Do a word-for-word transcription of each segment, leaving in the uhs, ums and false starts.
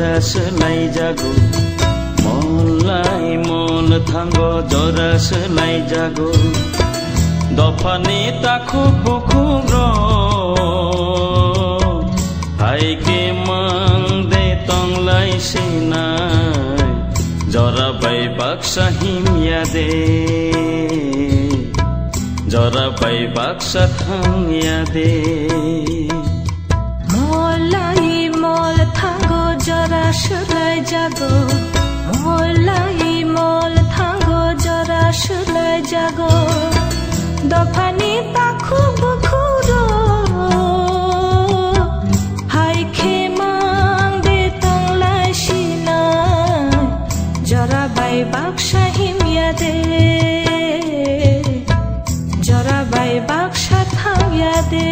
Swlaijago, mol lai mol thango jora swlaijago. Dophani takhuk bukhuk rok, hai khe mang de tong lai sinai, jora bai baksa himya de, jora bai baksa thangya de. Mol lai mol thango jora swlaijago, mol lai mol thango jora swlaijago. Dophani takhuk bukhuk rok, hai khe mang de tong lai sinai, jora bai baksa himya de, jora bai baksa thangya de.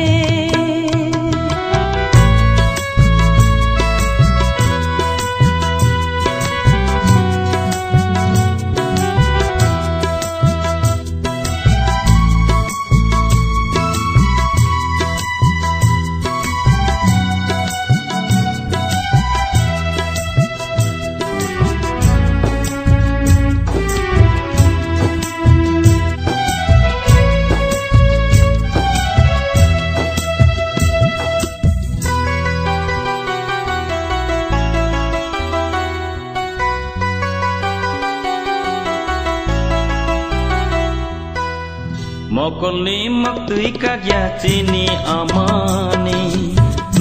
Mokolni maktwi kakya chini amani,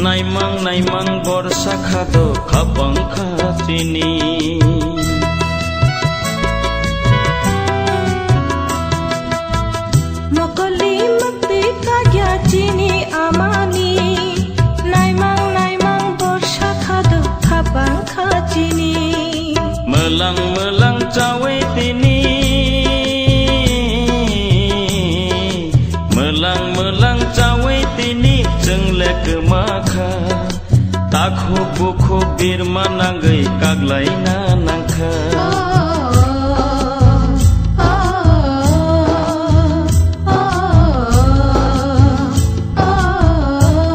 naimang naimang borsa khado khapang kha chini. Mokolni maktwi kakya chini amani, naimang naimang borsa khado khapang kha chini. Mwlang mwlang chawi tini, mwlang mwlang chawi tini chwng le kwma kha. Takhuk bukhuk birma nangwi kaklaina nangkha.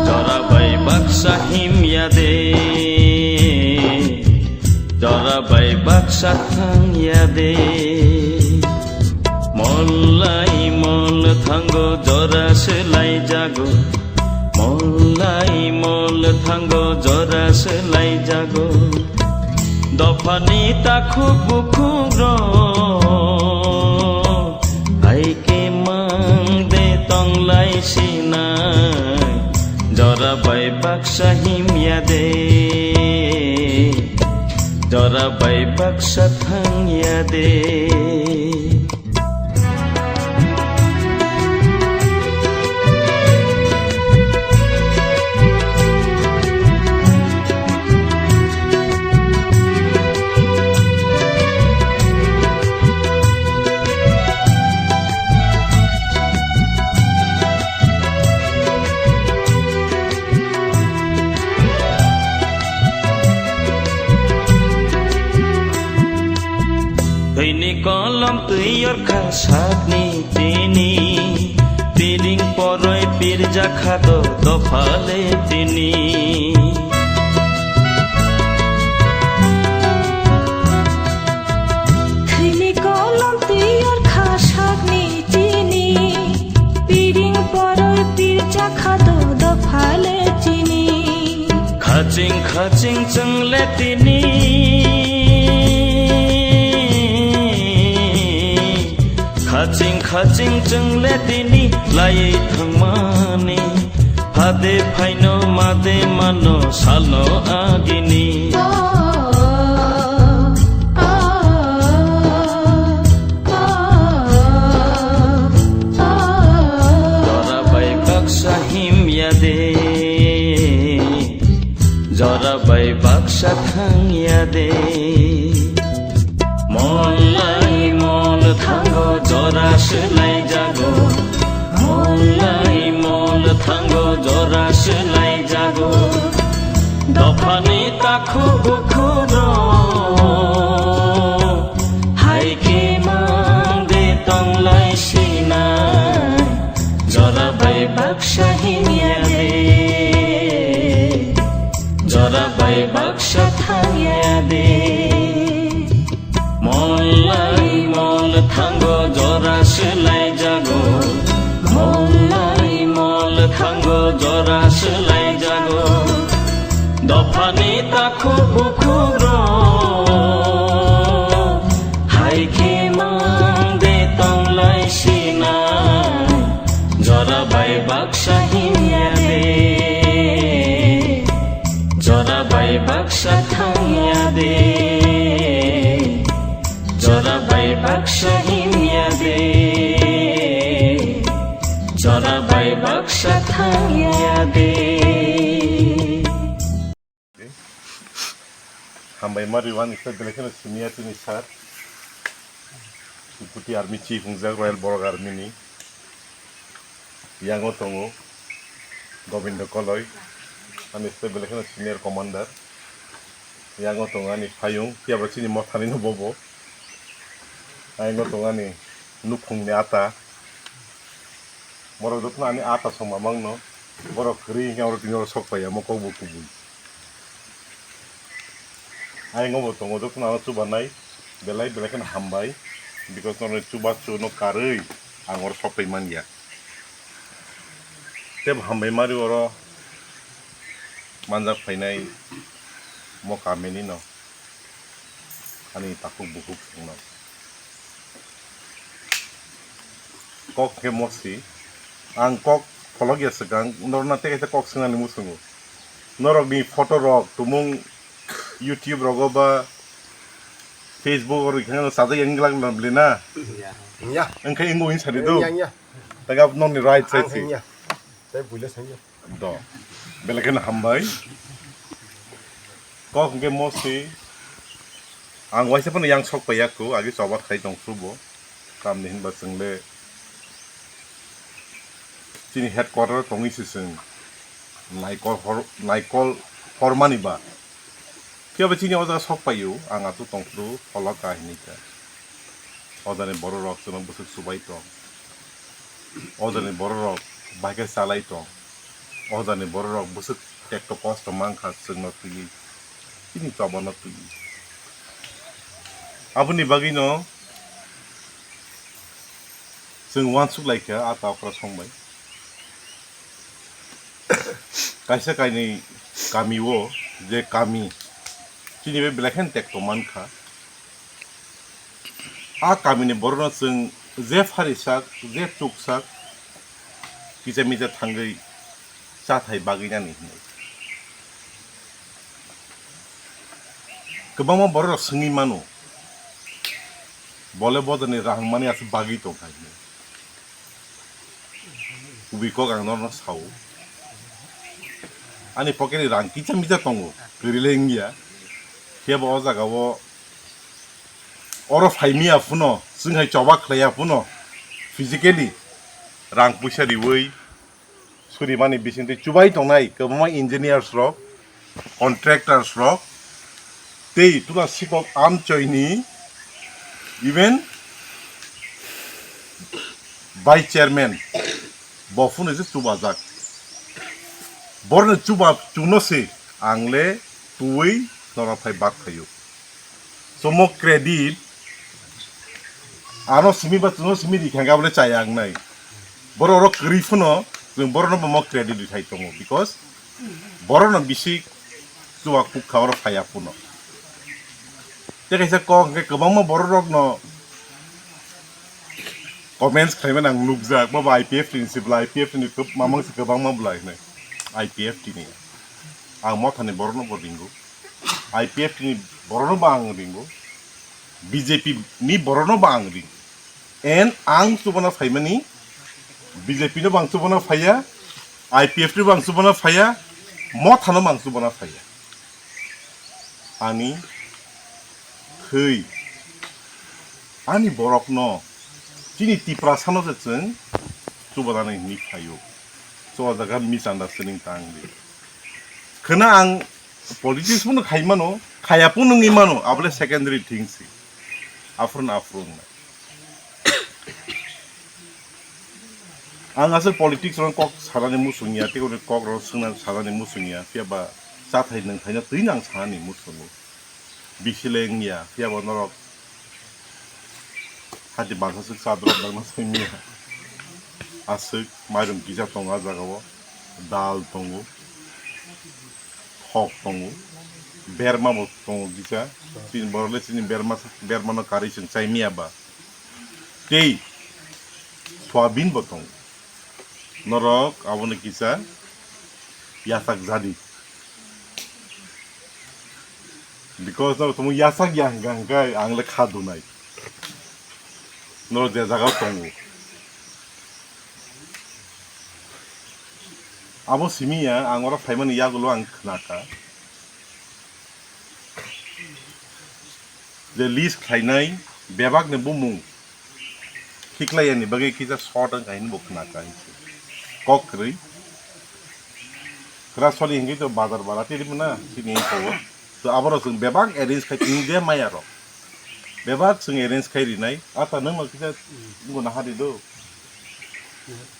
Jora bai baksa himya de, jora bai baksa thangya de. Mol lai mol thango jora swlaijago, mol lai mol thango jora swlaijago. Dophani takhuk bukhuk rok, hai khe mang de tong lai sinai, jora bai baksa himya de, jora bai baksa thangya de. Thwini kolom twi yorkha sakni tini, piring poroi pirjakha do dophale tini. Thwini kolom twi yorkha sakni tini, piring poroi pirjakha do dophale tini. Khaching khaching chwng le tini, khaching khaching chwng le tini laiwi thangmani. Phade phaino made mano salno agini. Jora bai baksa himya de, jora bai baksa thangya de. Mol lai mol thango jora swlaijago, mol lai mol thango jora swlaijago. Dophani takhuk bukhuk rok, hai khe mang de tong lai sinai, jora bai baksa himya de, jora bai baksa thangya. Jora bai baksa hinya de, jora bai baksa thangya de. Hambai mari wani khe belai kheno senior tini sir. Deputy Army Chief wngjak Royal Borok Army ni. Yango tongo Gobindo Koloi, ani se belai kheno senior commander. Yango tongo ani payung, phiya bo chini mothani no bobo. Ayang tongo ani nukhungni ata. Borok jotono ani ata songma mangno. Borok kwrwi hinkhe oro tini oro sok paiya, mo kok bo kubui. Ayang bo tongo jotono ano chubanai. Belai belai kheno hambai. Because norokni chubachu no karwi ang oro sok pai manya. Tei bo hambai mari oro manjak phainai mo kamini no. Ani takhuk bukhuk songno. Kok khe mosi. Ang kok pholok ya swkang, norokno tei kaisa kok swngnani muchungo. Norokni photo rok tumung YouTube rogo ba Facebook oro khe sajak yang glak na bli na. Ya. Engkhe ingo in sari do. Ya, ya. Taga nokni right side si. Ya. Tei buila sanya. Do. Belai kheno hambai. Kok hwnkhe mosi. Ang waisa phano yang sok paiya kho, agi choba khai tong kho bo. Tamni hinba chwngle chini headquarter tongwi se chwng naikol hor-, naikol hormani ba. Phiya bo chini o jaga sok paio, ang achu tong phuru pholok ka hinwi kha. O jani borok rok chwngno bwswk chubai tong. O jani borok rok bai khe chalai tong. O jani borok rok bwswk tekto kosto mankha chwngno twiwi. Chini choba no twiwi. Aboni bagwi no chwng uansuk lai kha a ta okra song bai. Kaisa kainwi kami o je kami chini bai belai kheno tekto mankha. A kamini borokno chwng je pharisak, je chuksak, kisa misa thangwi chathai bagwi nani hinwi. Kwbangma borok rok swngwi mano, bole bodorni rang mani aswk bagwi tongkha hinwi. Kubui kok ang norokno sao. Ani pocket ni rang kisa misa tongo, kwrwi le wngya. Phiya bo o jaga o oro phai miya phano, chwng hai choba khlaiya phano, physically rang puisa riwi surimani bisingtwi chubai tongnai kwbangma engineers rok, contractors rok, tei tula sikok amchoini even vice chairman bo phano se chubajak. Borno chuba chuno se ang le twi norok phai bak phaio. Chomo credit ano simi ba chuno simi ri khangga bole chaya ang nai. Borok oro kwrwi phano chwng borokno bo mo credit rithai tongo, because borokno bisi chuba kuk kha oro phaiya phano. Tei kaisa kok hwnkhe kwbangma borok rokno comments khlaimani ang nukjak, bo I P F T ni se bwlai, I P F T ni kwb-, mamang se kwbangma bwlai hinwi I P F T ni. Ang mothani borokno bo ringo. I P F T ni borokno bo ang ringo, B J P ni borokno bo ang ringo. And ang chubana phaimani B J P no bo ang chubana phaiya, I P F T no bo ang chubana phaiya, mothano bo ang chubana phaiya. Ani thwi, ani borokno chini Tiprasano se chwng chubanani hinwi phaio. So, o jaga misunderstanding tang di. Khwna ang politics phano khai mano, khaya phano wngwi mano, abole secondary thing si. Aphuru aphuru wngnai. Ang aswk politics rok kok sanani muchung ya, tei kok rok swngna sanani muchung ya, phiya ba chathai nwngthaino twino ang sanani muchungo. Bisi le wngya, phiya bo norok hati bangsa swk cha drop dangna simi ya. Aswk mairum kisa tongo a jaga o, dal tongo, thok tongo, berma bo tongo kisa. Chini borok le chini berma, berma no karwi chwng chai miya ba. Tei soyabin bo tongo. Norok abono kisa yasak jadi. Because norok tongmung yasak ya hwnkha hwnkhe ang le kha dunai. Norok je jaga o tongo. Abo simi ya, ang oro phaimani yagulo ang khna kha. Je list khlainai bebak ni bumung. Khiklai yani bagwi kisa short wngkha hini bo khna kha hinwi. Kok kwrwi. Kwra soni hinwi to bazar bara tiri muna sini hinwi kowo. To aboro chwng bebak arrange khai tini de maya rok. Bebak chwng arrange khai rinai. Ata nang no kisa ngo na hari do.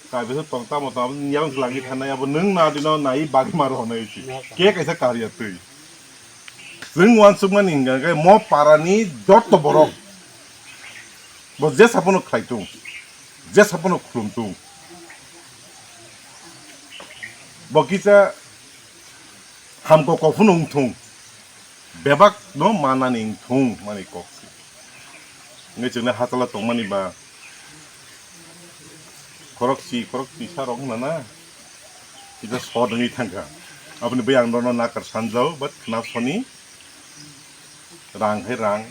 Ka bisa tong tamo tamo yang lagi thanai abo nang na dino nai bagi maro honai si. Ke kaisa karya twi. Chwng uansukmani hingka khe mo parani joto borok bo jesa phano khlai tung, jesa phano khulum tung, bo kisa hamko kok phano wng thung, bebak no manani wng thung mani kok se. Wngwi chwngno hachalo tongmani ba khorokchi khorokchi sa rok wngna na kisa sot wngwi thangkha. Aboni bai ang nono nakar sanjao but khna soni. Rang khe rang,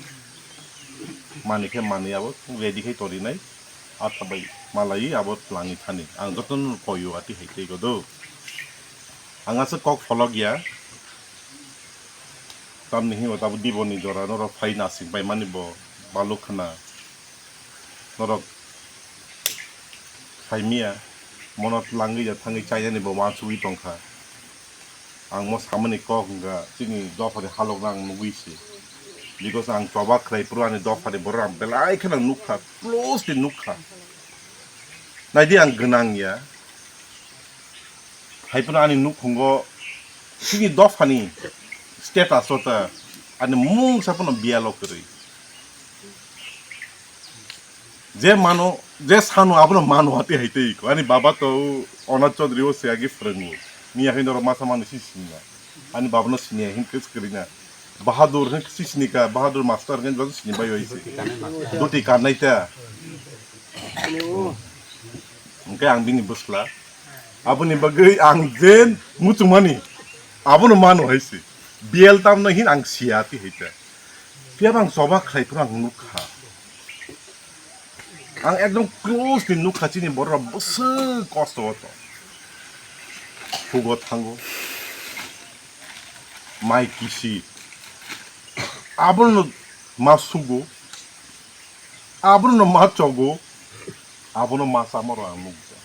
manwi khe manwi, abo ready khe torinai, atha bai malai abo twlangwi thani. Ang jotono koyo ati hai tei godo. Ang aswk kok pholok ya. Tamni hinwi tabuk diboni jora norok phai nasing paimani bo baluk khna. Norok phaimiya, mono langwi ya thangwi chainani bo uansugwi tongkha. Ang mo samani kok hwnkha chini dophani halokno ang nugwi se. Because ang choba khlai phuru ani dophani borok ang belai kheno nukha, closely nukha. Naidi ang gwnang ya. Hai phano ani nukhungo chini dophani status o ta ani mungsa phano biyalo kwrwi. Je mano, je sano abono mano ati hai tei ko. Ani baba to Onat Chaudhary o se agi phwrwngo. Miya hai norok masa mani si sinya. Ani baba no sinya hin kis kwrwi na. Bahadur hin si sinika, Bahadur master hin joto sini bai oi se. Duti kanai ta. Hwnkhe ang bini bwsla. Aboni bagwi ang je muchungmani abono mano hai se. B L tamno hin ang siya ati hai ta. Phiya bang choba khlai phuru ang nukha. Ang ekdom close ni nukha chini borok bwswk kosto o tong. Hugo thango. Mai kisi. Abono ma sugo. Abono ma chogo. Abono ma chamoro ang nukha.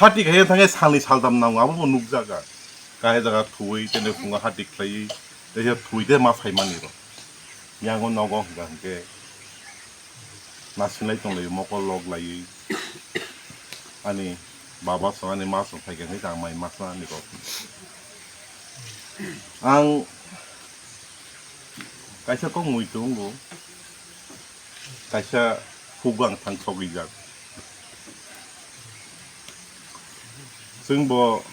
Hati khe thangkhe salni saltam nango, abo bo nukjaga. Kahai jaga thuwi, tene phungo hati khlaiwi, teisa thuwi te ma phaimani rok. Yango nogo hwnkha hwnkhe nasinglai tonglaio, mokol lok laiwi. Ani baba song, ani ma song phaikha hwnkhe ang mai masna ani rok. Ang kaisa kok mui tongo. Kaisa hugo ang thang sogwijak. Chwng bo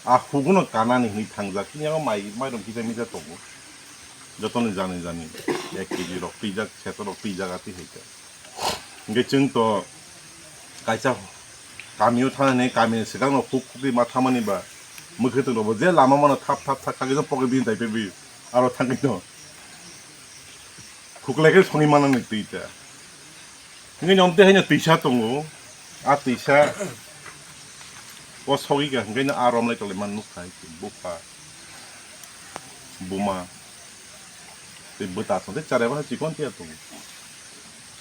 a hugo no kanani hinwi thangjak. Chini abo mai, mairum kisa misa tongo. Jotono jani jani ek kg rok twijak, seto rok twijak ati hai khe. Hingke chwng to kaisa kamio thangnani, kamini swkangno huk hukwi ma thamani ba mwkhwtwng rokbo je lama mano thap thap thap kagwi pocket bini daipe bi aro thangwi no khuklai khe songwi manani twi ta. Hingke nyom tei haino twisa tongo, a twisa o sogwi kha hingke no a romlai tonglaima nukha hai bupha. Buma tei bwta tong tei chara bai chikon phiya tongo.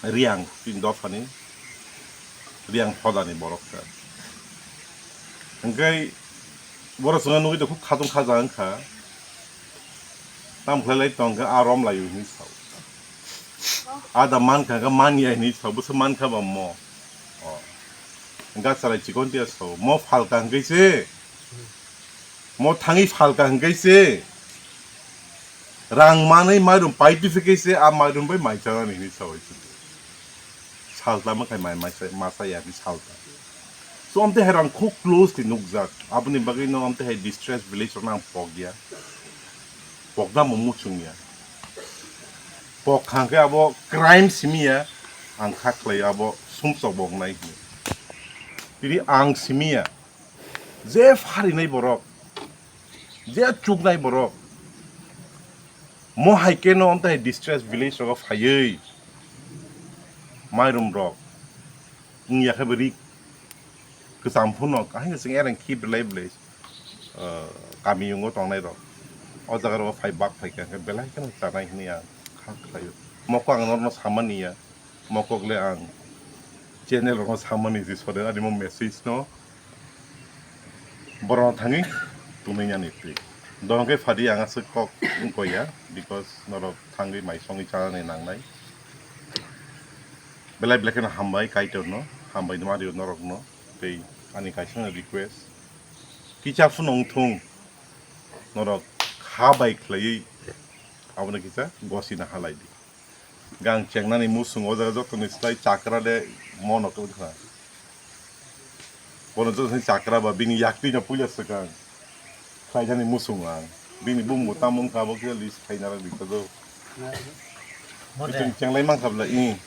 Riang chini dophani riang hodani borok kha. Hingke borok chwngno nugwi tongkha, khatung khaja wngkha. Tamo khlai lai tongkha, a rom laio hinwi sao. Ada mankha khe manya hinwi sao, bwswk mankha ba mo. O. Hingke a chwrai chikon phiya sao. Mo phalka hingke se. Mo thangwi phalka hingke se, rang manwi mairum paitwi phikhe se, a mairum bai mai chanani hinwi saui chwng. Salta mwkhai mai masa, masa ya hinwi salta. So, amtwi hai rang khub closely nukjak. Aboni bagwi no amtwi hai distress village rokno ang pok ya. Pokna mo muchung ya. Pok khang khe abo crime simi ya. Ang kha khlai abo sumsok bo wngnai hinwi. Tini ang simi ya. Je pharinai borok, Je chuknai borok. Mo hai keno amtai distress village rogo phaiwi mairum rok wngya khe bo rik kwcham phano kahini chwng ereng khip belai belai, ah, kami yungo tongnai rok o jaga rogo phai bak phai khe belai kheno chanai hwnwi ang kha khlaio. Mokho ang norokno samani ya. Mokok le ang channel rokno samani si sode ani mo message no borok thangwi tunui yani twi. Dohon khe phadi ang aswk kok wngkoi ya, because norok thangwi mai songwi chanani nangnai. Belai belai kheno hambai Kaitor no, hambai nw mario norok no, tei ani kaisa no request, kicha phano wngthung norok kha bai khlaiwi abono kisa gosina halai di. Gang chengnani musung o jaga jotoni slai chakra le mono kwbwkha. Bono jotoni chakra ba bini yakti no puila swkang khlaijani musung ang. Bini bumbo tamo wngkha abo khe list khaina rok di kodo. Chwng chenglai mankha bla i.